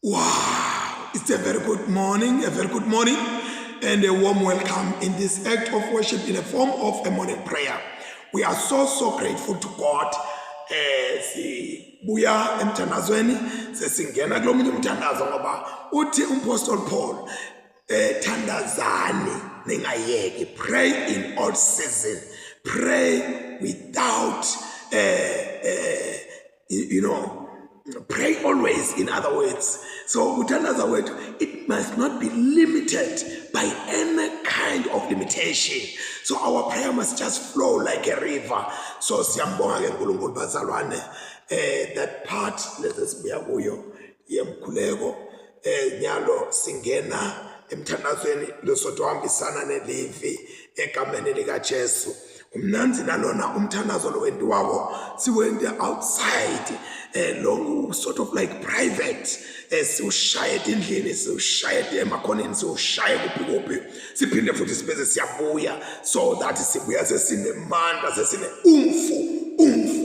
Wow, it's a very good morning, a very good morning, and a warm welcome in this act of worship in the form of a morning prayer. We are so, so grateful to God. Eh, sibuya emthandazweni sesingena kulomunye umthandazo ngoba uthi umpostoli Paul eh thandazani ningayeki pray in all season pray without eh, eh you know pray always in other words so kuthandaza kwethu it must not be limited by any kind of limitation so our prayer must just flow like a river so siyambonga ke uNkulunkulu bazalwane eh that part lezi sibuya kuyo yemkhuleko eh nyalo singena emthandazweni losotohambisana nelivi egameni likaJesu umnanzi nalona umthandazo lo wentiwako siwente outside eh lo sort of like private eh siwushaye endlini siwushaye emakhoneni siwushaye kuphi kuphi siphinde futhi sibese siyabuya so that sibuya sesinemandla sesine umfu umfu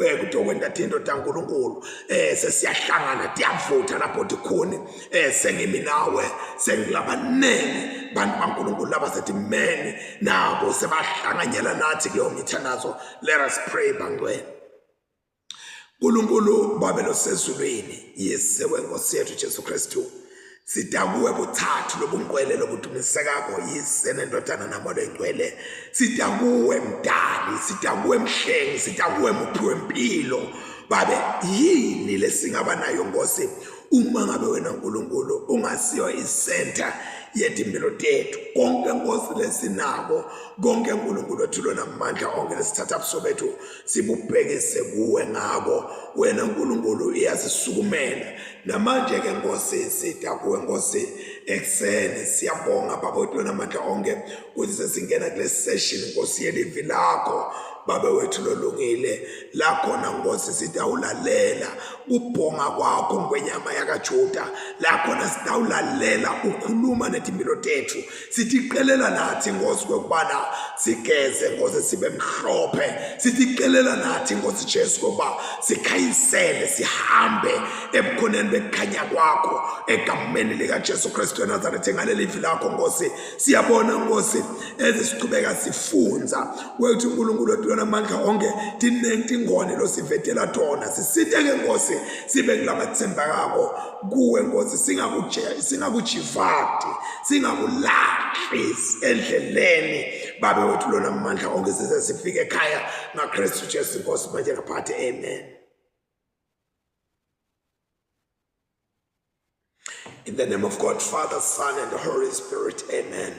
eh kutokwenta tinto taNkulunkulu eh sesiyahlangana tiyavutha lapho tikhuni eh sengimi nawe sengilabaningi bantu baNkulunkulu laba sethi meni nabo sebahlanganyela nathi kuleyo mithandazo let us pray bangcwele Nkulunkulu babe losezulwini yise wenkosi yethu Jesu Kristu sidakuwe buthathu lobungcwele lobudumisekako yise nendodana namoya oyingcwele sidakuwe mdali sidakuwe mhlengi sidakuwe muphi wempilo babe yini lesingaba nayo nkosi uma ngabe wena nkulunkulu ungasiyo isenta yetimpilo tethu konke nkosi lesinako konke nkulunkulu wethu lona mandla onke lesithatha buso bethu sibubhekise kuwe ngako wena nkulunkulu uyasisukumela namanje ke nkosi sida kuwe nkosi ekuseni siyabonga baba wethu lona mandla onke ukuthi sesingena kule session nkosi yelivi lakho babe wethu lolungile la khona nkosi sitawulalela kubhonga kwakho ngwenyama yakaJuda la khona sitawulalela ukhuluma netimpilo tethu sitiqelela nathi nkosi kwekubana sigeze nkosi sibe mhlophe sitiqelela nathi nkosi Jesu kokuba sikhanyisele sihambe ebukhoneni bekukhanya kwakho egameni likaJesu Kristu eNazaretha ngaleli livi lakho nkosi siyabona nkosi ezisichubeka sifunza wethu uNkulunkulu wethu lona onke tinengi tingone losivetela tona sisite ke nkosi sibe kulabathembakako kuwe nkosi singakujivadi singakulahli endleleni babe wethu lona mandla onke size sifike ekhaya ngaKristu Jesu inkosi manje ngaphathi amen In the name of God, Father, Son, and the Holy Spirit, amen.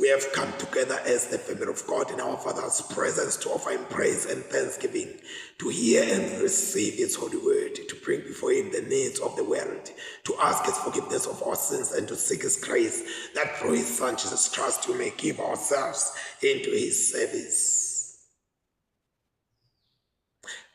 We have come together as the family of God in our Father's presence to offer him praise and thanksgiving, to hear and receive his holy word, to bring before him the needs of the world, to ask his forgiveness of our sins, and to seek his grace, that through his Son Jesus Christ we may give ourselves into his service.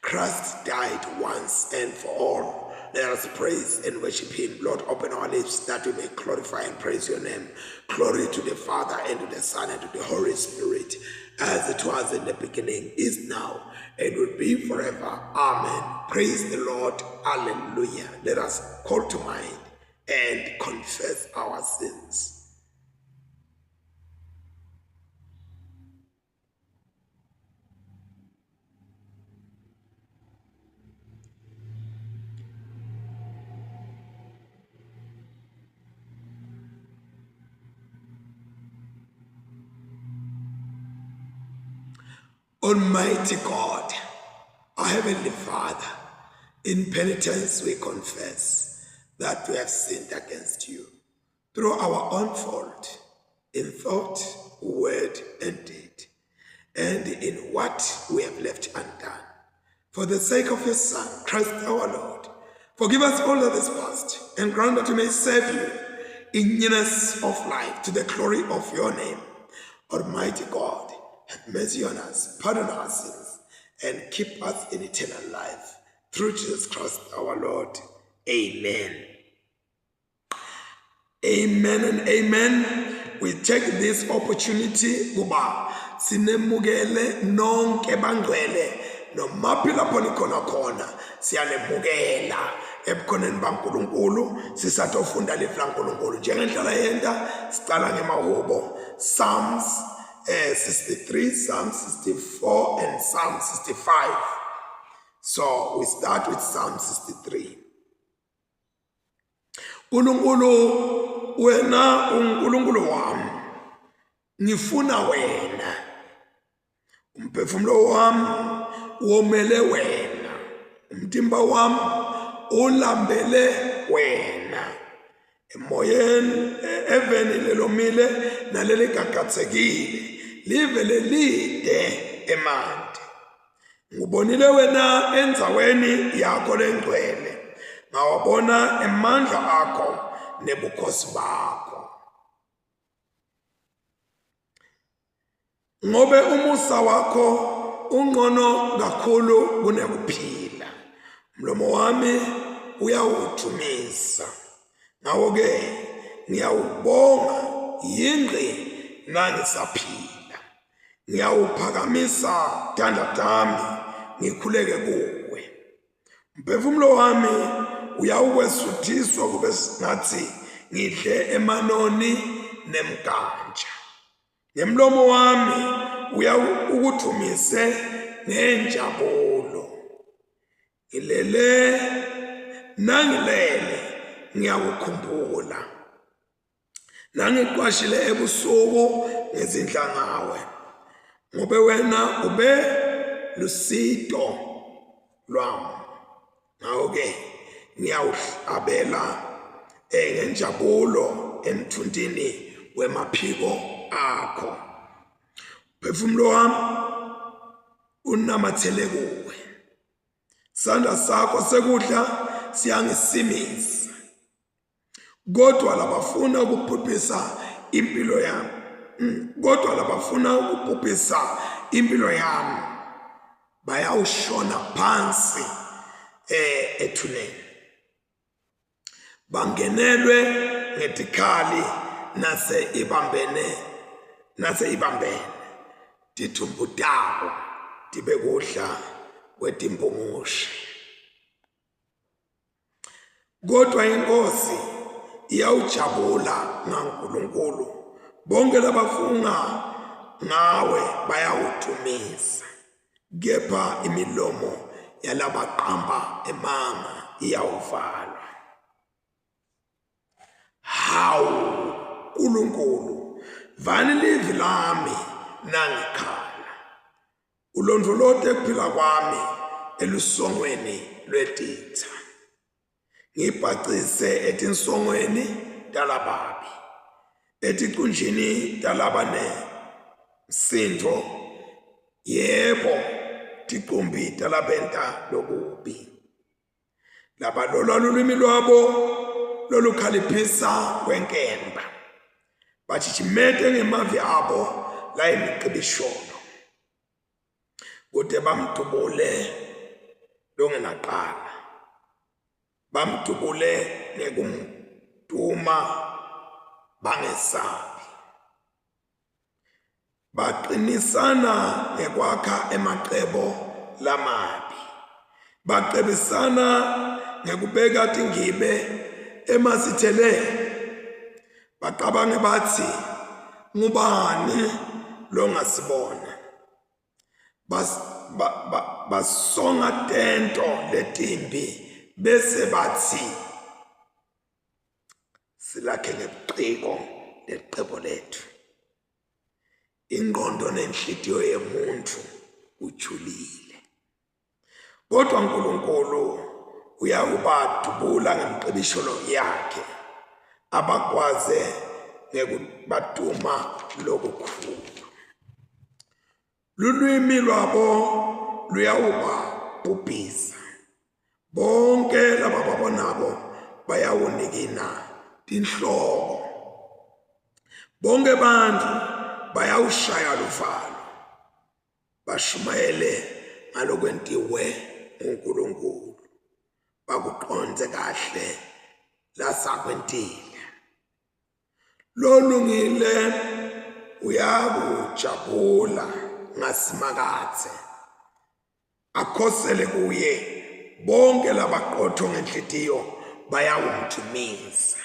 Christ died once and for all. Let us praise and worship him. Lord, open our lips that we may glorify and praise your name. Glory to the Father and to the Son and to the Holy Spirit, as it was in the beginning, is now, and will be forever. Amen. Praise the Lord. Hallelujah. Let us call to mind and confess our sins. Almighty God, our Heavenly Father, in penitence we confess that we have sinned against you through our own fault, in thought, word, and deed, and in what we have left undone. For the sake of your Son, Christ our Lord, forgive us all that is past, and grant that we may serve you in newness of life to the glory of your name. Almighty God, have mercy on us, pardon our sins, and keep us in eternal life. Through Jesus Christ our Lord. Amen. Amen and amen. We take this opportunity kuba sinemukele nonke bangcwele nomaphi lapho nikhona khona siyanemukela. Ebukhoneni baNkulunkulu sisatofunda livi laNkulunkulu njengendlela yenta sicala ngemahubo Psalms 63, Psalm 64 and Psalm 65. So we start with Psalm 63. Nkulunkulu wena uNkulunkulu wami ngifuna wena umphefumulo wami womele wena umtimba wami ulambele wena emoyeni eveni lelomile naleligagathekile live lelide emanti Ngubonile wena endzaweni yakho lengcwele, ngawabona emandla akho nebukhosi bakho. Ngobe umusa wakho ungcono kakhulu kunekuphila. Umlomo wami uyawudumisa. Ngakho-ke ngiyawubonga yingqi nangisaphila. Ngiyawuphakamisa tandla tami ngikhuleke kuwe. Umphefumulo wami uyawukwesuthiswa kube ngathi ngidle emanoni nemganja. Ngemlomo wami uyawukudumise ngenjabulo. Ngilele nangilele ngiyakukhumbula. Nangiqwashile ebusuku ngezindla ngawe ngobe wena ube lusito lwami ngakho-ke ngiyawuhlabela eh, ngenjabulo emthuntini wemaphiko akho phefumulo wami unamathele kuwe sandla sakho sekudla siyangisimisa kodwa labafuna ukubhubhisa impilo yami kodwa labafuna ukubhubhisa impilo yami bayawushona phansi eh ethuneni bangenelwe ngetikhali nase ibambene nase ibambene tithumbu tabo tibe kudla kwetimpungushe Kodwa inkosi iyawujabula ngaNkulunkulu, bonke labafunga ngawe bayawudumisa. Kepha imilomo yalabaqamba emanga iyawuvalwa. Hawu Nkulunkulu, vani livi lami nangikhala. Ulondvolote kuphila kwami elusongweni lwetitsa. Ngibhacise etinsongweni talababi, eticunjini talabanemsindvo, yebo, ticumbi talabenta lokubi. Labalola lulwimi lwabo lolukhaliphisa kwenkemba, bajijimete ngemavi abo layimicibisholo, kute bamdubule longenacala, bamdubule ngekumtuma bangesabi. Baqinisana ngekwakha emacebo lamabi. Bacebisana ngekubeka tingibe emasitheleni. Bacabange bathi ngubani longasibona? Bas, ba, ba, basonga tento letimbi bese bathi silakhe ngebuciko leqebo lethu ingqondo nenhlitiyo yemuntu ujulile kodwa uNkulunkulu uyakubadubula ngemqibisholo yakhe abagwaze ngekubatuma lokukhulu Lulwimi lwabo luyawubabhubhisa. Bonke labababonako bayawunikina tinhloko. Bonke bantfu bayawushaya luvalo, bashumayele ngalokwentiwe nguNkulunkulu, bakuqondze kahle lasakwentile. Lolungile uyakujabula ngasimakadze, akhosele kuye Bonke labaqotho ngenhlitiyo bayawumdumisa.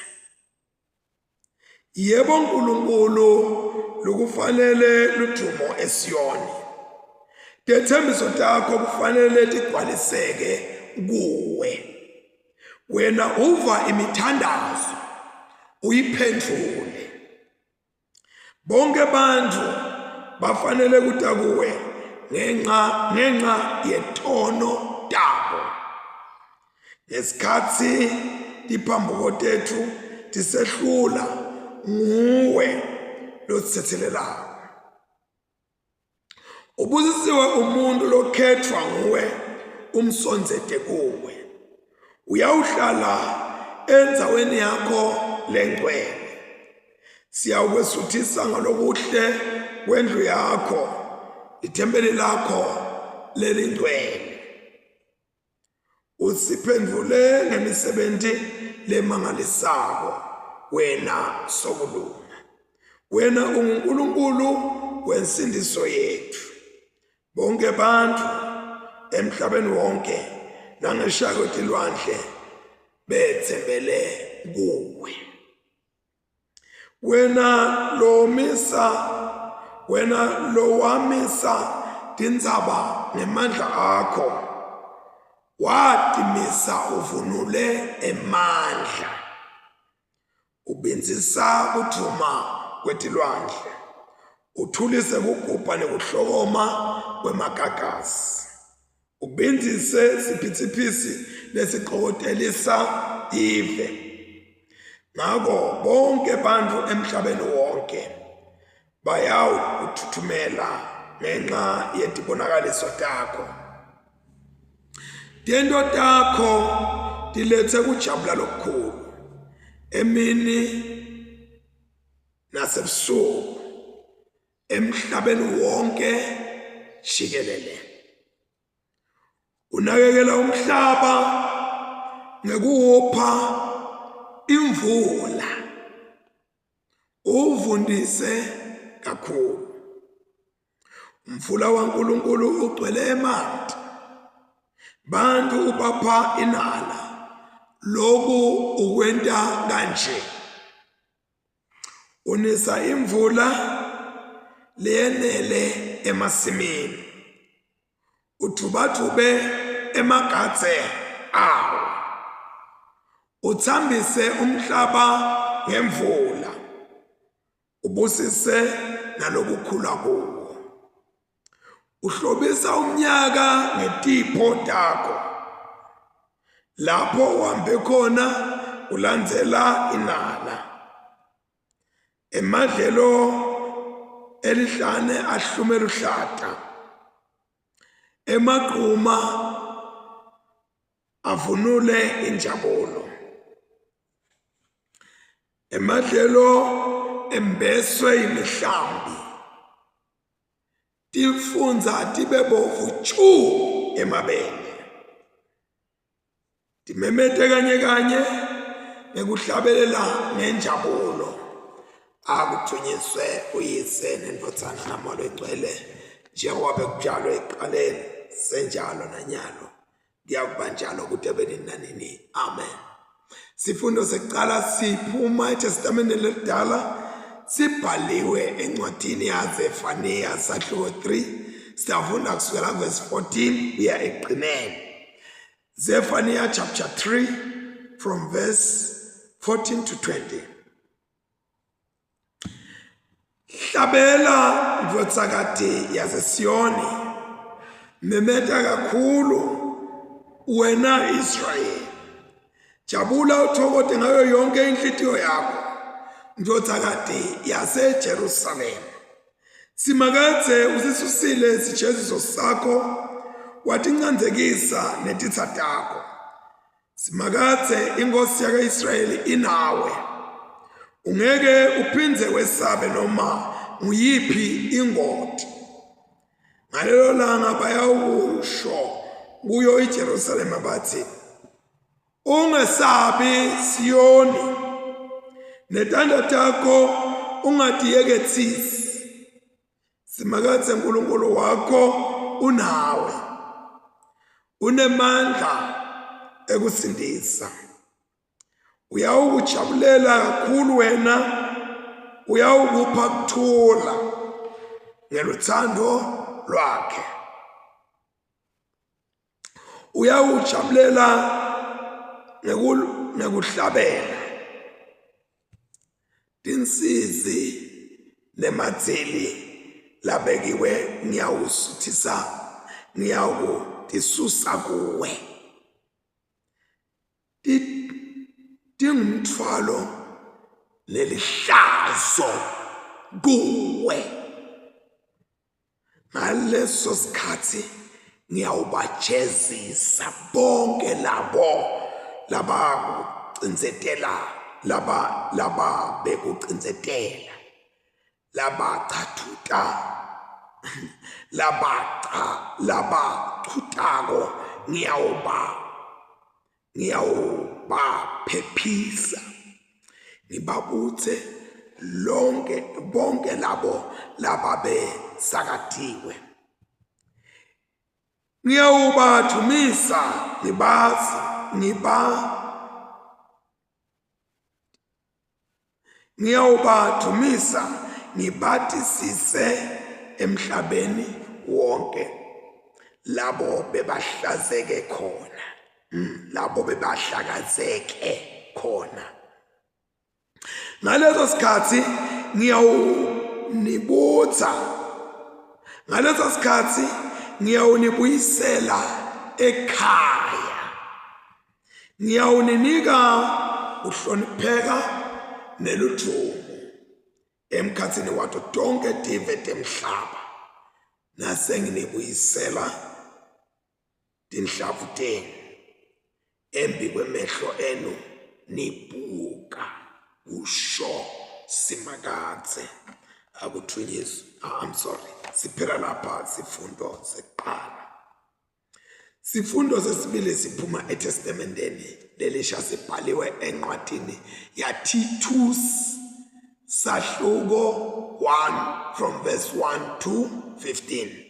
Yebo Nkulunkulu lukufanele ludumo eSiyoni. Tethembiso takho kufanele tigcwaliseke kuwe. Wena uva imithandazo uyiphendvule. Bonke abantu bafanele kuta kuwe ngenxa yetono tabo. Ngesikhatsi tiphambuko tetfu tisehlula nguwe lositsetselelako. Ubusisiwe umuntu lokhethwa nguwe umsondzete kuwe. Uyawuhlala endzaweni yakho lengcwele. Siyawukwesuthisa ngalokuhle kwendlu yakho, ithempeli lakho lelingcwele. Usiphendvule ngemisebenti lemangalisako wena sokulunga. Wena unguNkulunkulu wensindiso yethu. Bonke bantfu emhlabeni wonke nangesheya kwetilwandle betsembele kuwe. Wena lomisa wena lowamisa tintsaba ngemandla akho watimisa uvunule emandla ubindzisa kudvuma kwetilwandle uthulise kugubha nekuhlokoma kwemagagasi Ubindzise siphitsiphitsi lesicokotelisa tive. Ngako bonke bantfu emhlabeni wonke bayawukuthuthumela ngenxa yetibonakaliso takho. Tento takho tiletse kujabula lokukhulu emini nasebusuku emhlabeni wonke jikelele. Unakekela umhlaba ngekuwupha imvula uwuvundise kakhulu. Umfula waNkulunkulu ugcwele emanti, bantu ubapha inala. Loku ukwenta kanje. Unisa imvula leyenele emasimini, udvubadvube emagadze awo, uthambise umhlaba ngemvula, ubusise nalokukhula kuwo. Uhlobisa umnyaka ngetipho takho. Lapho uhambe khona ulandzela inala. Emadlelo elihlane ahlume luhlata. Emagquma avunule injabulo. Emadlelo embeswe imihlambi. Tifundza tibe bovu tshu emabele. Timemete kanye kanye ngekuhlabelela ngenjabulo. Akuthunyiswe uyise nendvodzana namoya longcwele njengoba bekutshalwe ekuqaleni senjalo nanyalo kuyakuba njalo kude benini nanini. Amen. Sifundo sekuqala siphuma eTestamenteni elidala sibhaliwe encwadini yaZefaniya sahluko 3 siyafunda kusukela verse 14 kuya ekugcineni. Zefaniya chapter 3 from verse 14 to 20. Hlabela ndvodzakati yaseSiyoni, memeta kakhulu wena Israyeli. Jabula uthokote ngayo yonke inhlitiyo yakho, ndvodzakati yaseJerusalema. Simakadze usisusile sijeziso sakho, watincandzekisa netitsa takho. Simakadze inkhosi yaka-Israyeli inawe. Ungeke uphindze wesabe noma nguyiphi ingoti. Ngalelo langa bayawusho kuyo iJerusalema bathi, Ungesabi Siyoni, netandla takho ungatiyeketsisi. Simakadze Nkulunkulu wakho unawe. Unemandla. ekusindisa. Uyawukujabulela kakhulu wena, uyawukupha kuthula ngeluthando lwakhe. Uyawujabulela ngekuhlabela tinsizi nemadzili labekiwe ngiyawusuthisa ngiyawutisusa kuwe. Tingumthwalo nelihlazo kuwe. Ngaleso sikhathi ngiyawubajezisa bonke labo labakucindzetela laba laba bekucindzetela labachathuta labacha labachutako ngiyawuba ngiyawubaphephisa ngibabuthe lonke bonke labo lababesakatiwe ngiyawubathumisa ngibazi ngiba ngiyawubadumisa ngibatisise emhlabeni wonke labo bebahlazeke khona labo bebahlakazeke khona ngaleso sikhathi ngiyawunibutha ngaleso sikhathi ngiyawunibuyisela ekhaya Ngiyawuninika kuhlonipheka neludvumo emkhatsini wato tonkhe tive temhlaba nasenginibuyisela tinhlavu tenu embi kwemehlo enu nibuka kusho Simakadze. Akuthunyiswe, ah, I'm sorry, siphela lapha sifundo sekuqala. Sifundo sesibili siphuma eTestamenteni lelisha sibhaliwe encwadini yaTitus sahluko 1 from verse 1 to 15.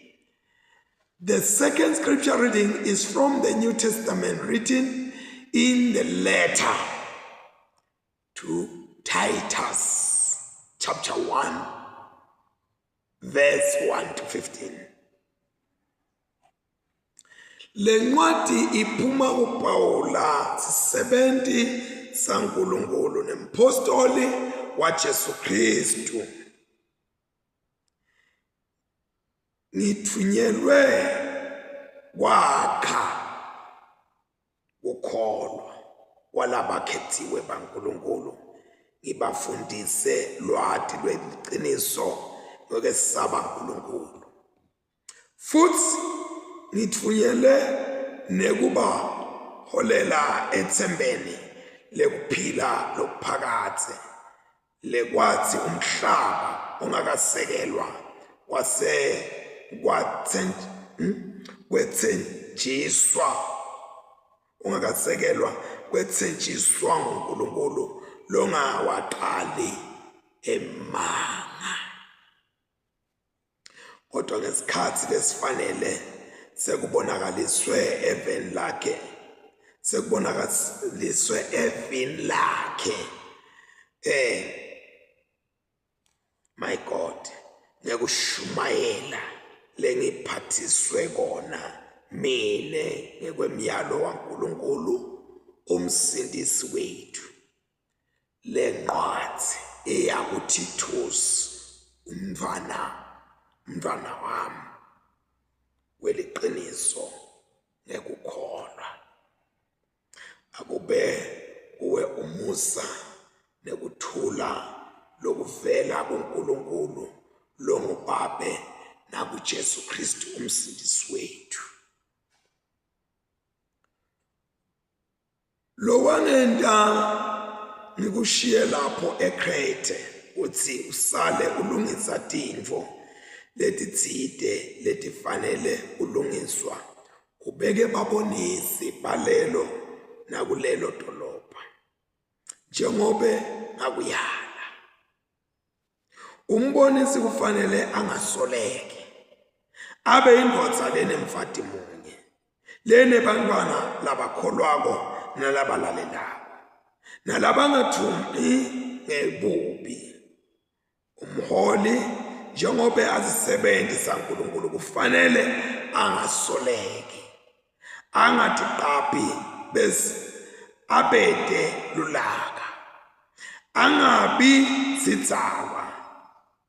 The second scripture reading is from the New Testament written in the letter to Titus chapter 1 verse 1 to 15. Le ncwadi iphuma kuPawula sisebenti saNkulunkulu nemphostoli waJesu Kristu. Ngithunyelwe kwakha kukholwa kwalabakhethiwe baNkulunkulu ngibafundise lwati lweqiniso ngokwesaba uNkulunkulu. Futhi ngithunyelwe nekubaholela ethembeni lekuphila lokuphakadze lekwathi umhlaba ungakasekelwa kwase kwethenjiswa ungakasekelwa kwethenjiswa nguNkulunkulu longawaqali emanga. Kodwa ngesikhathi lesifanele sekubonakaliswe eveni lakhe sekubonakaliswe evini lakhe eh my God ngekushumayela lengiphathiswe kona mine ngekwemyalo waNkulunkulu umsindisi wethu. Lencwadzi iya kuThithusi umntfwana umntfwana wami weliqiniso ngekukholwa. Akube kuwe umusa nekuthula lokuvela kuNkulunkulu longuBabe nakuJesu Kristu uMsindisi wethu. Lokwangenta ngikushiye lapho eKrethe kutsi usale ulungisa tintfo letitsite letifanele kulungiswa, ubeke babonisi balelo nakulelo dolobha, njengobe ngakuyala. Umbonisi kufanele angasoleki, abe indvodza lenemfati munye, lenebantfwana labakholwako. nalabalalelako nalabangathumi ngebubi. Umholi njengoba azisebenzi saNkulunkulu kufanele angasoleki, angatiqaphi bese abede lulaka, angabi sidzakwa,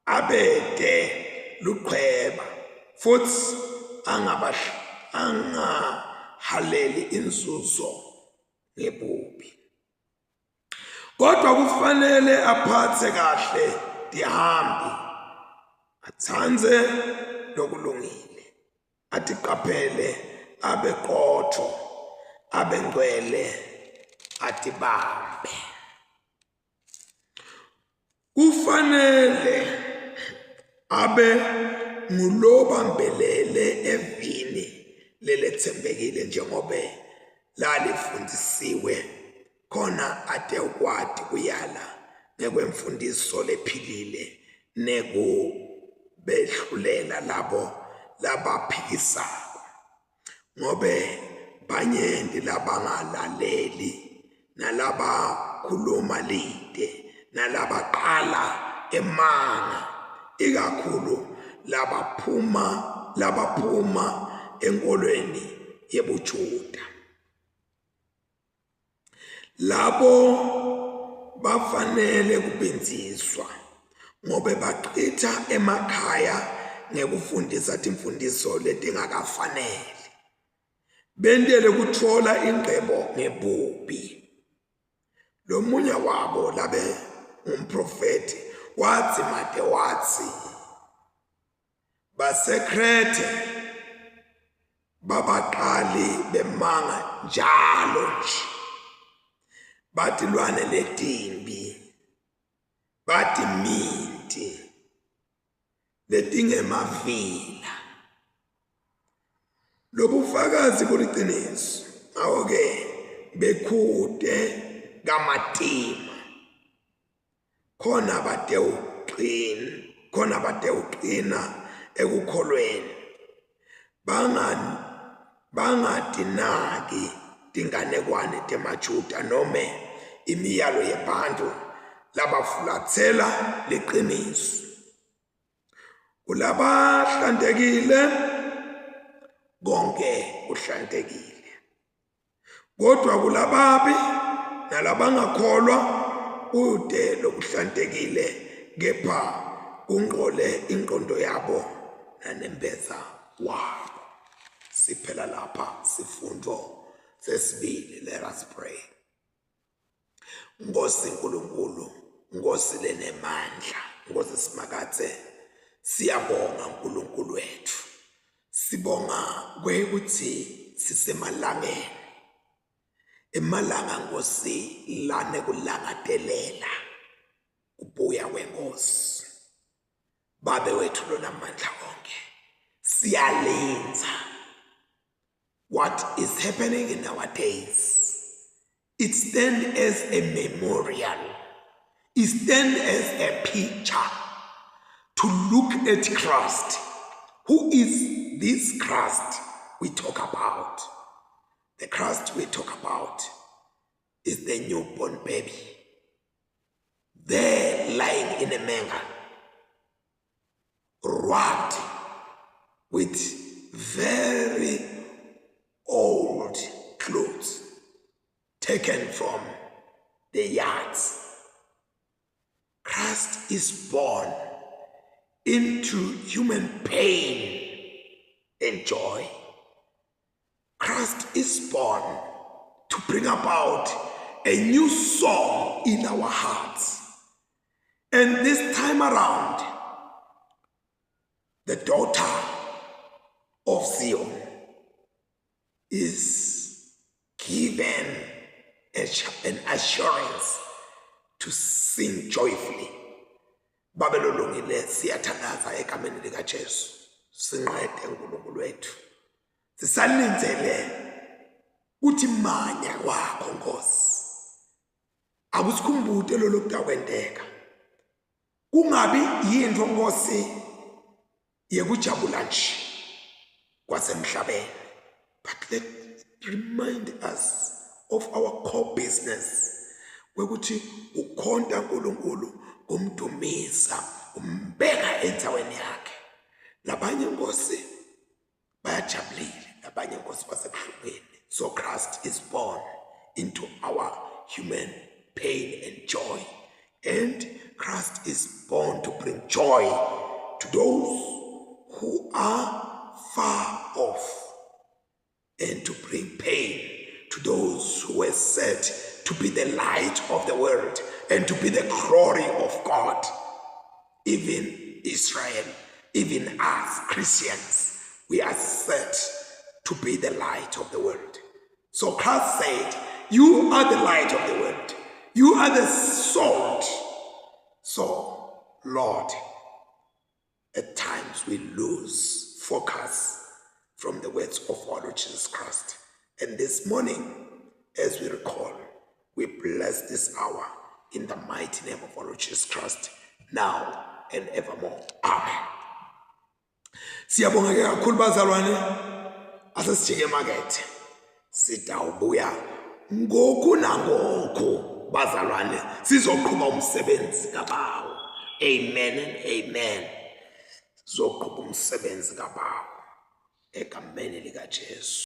abede luqhweba futhi angahaleli inzuzo ngebubi. Kodwa kufanele aphathe kahle tihambi, atsandze lokulungile, atiqaphele, abe qotho, abe ngcwele, atibambe. Kufanele abe ngulobambelele evini leletsembekile njengobe lalifundisiwe khona ate ukwati kuyala ngekwemfundiso lephilile nekubehlulela labo labaphikisako. Ngobe banyenti labangalaleli nalabakhuluma lite nalabaqala emanga ikakhulu labaphuma labaphuma enkolweni yebuJuda. Labo bafanele kubindziswa ngobe bachitha emakhaya ngekufundisa timfundiso letingakafaneli. Bentele kutfola ingcebo ngebubi. Lomunye wabo labe ngumprofethi wadzimate watsi, baseKrethe babaqali bemanga njalo nje, batilwane letimbi, batiminti letingemavila. Lobufakazi buliciniso, ngako-ke bekhute kamatima. Khona batewuqina, khona batewuqina ekukholweni, bangatinaki tinganekwane temaJuda nome imiyalo yebantfu labafulatsela liciniso. Kulabahlantekile konke kuhlantekile. Kodwa kulababi nalabangakholwa kude lokuhlantekile kepha kungqole ingqondo yabo nanembeza wabo. Siphela lapha sifundo sesibili. Let us pray. Nkosi Nkulunkulu, Nkosi lenemandla, Nkosi Simakadze, siyabonga Nkulunkulu wethu. Sibonga kwekuthi sisemalangeni. Emalanga Nkosi lane kulangatelela kubuya kwenkosi. Babe wethu lonamandla onke, siyalinza. What is happening in our days? It stands as a memorial. It stands as a picture to look at Christ. Who is this Christ we talk about? The Christ we talk about is the newborn baby there lying in a manger, wrapped with very old clothes taken from the yards. Christ is born into human pain and joy. Christ is born to bring about a new song in our hearts. And this time around, the daughter of Zion is given an assurance to sing joyfully. Babe lolungile siyathandaza egameni likaJesu. Sinqede uNkulunkulu wethu. Sisalindzele kuthi manya kwakho Nkosi. Akusikhumbute lolo kutakwenteka. Kungabi yintfo Nkosi yekujabula nje kwasemhlabeni. But let remind us of our core business kwekuthi ukhonta uNkulunkulu kumdumisa umbeka endaweni yakhe. Labanye Nkosi bayajabulile, labanye Nkosi basebuhlungwini. So Christ is born into our human pain and joy, and Christ is born to bring joy to those who are far off and to bring pain to those who were set to be the light of the world and to be the glory of God. Even Israel, even us Christians, we are set to be the light of the world. So Christ said, you are the light of the world. You are the salt. So, Lord, at times we lose focus from the words of our Lord Jesus Christ. And this morning, as we recall, we bless this hour in the mighty name of our Lord Jesus Christ, now and evermore. Amen. Siyabonga ke kakhulu bazalwane, asesijike emakethe, sitawubuya ngoku nangoku bazalwane, sizoqhuba umsebenzi kabawo. Amen and amen. Sizoqhuba umsebenzi kabawo egameni likaJesu.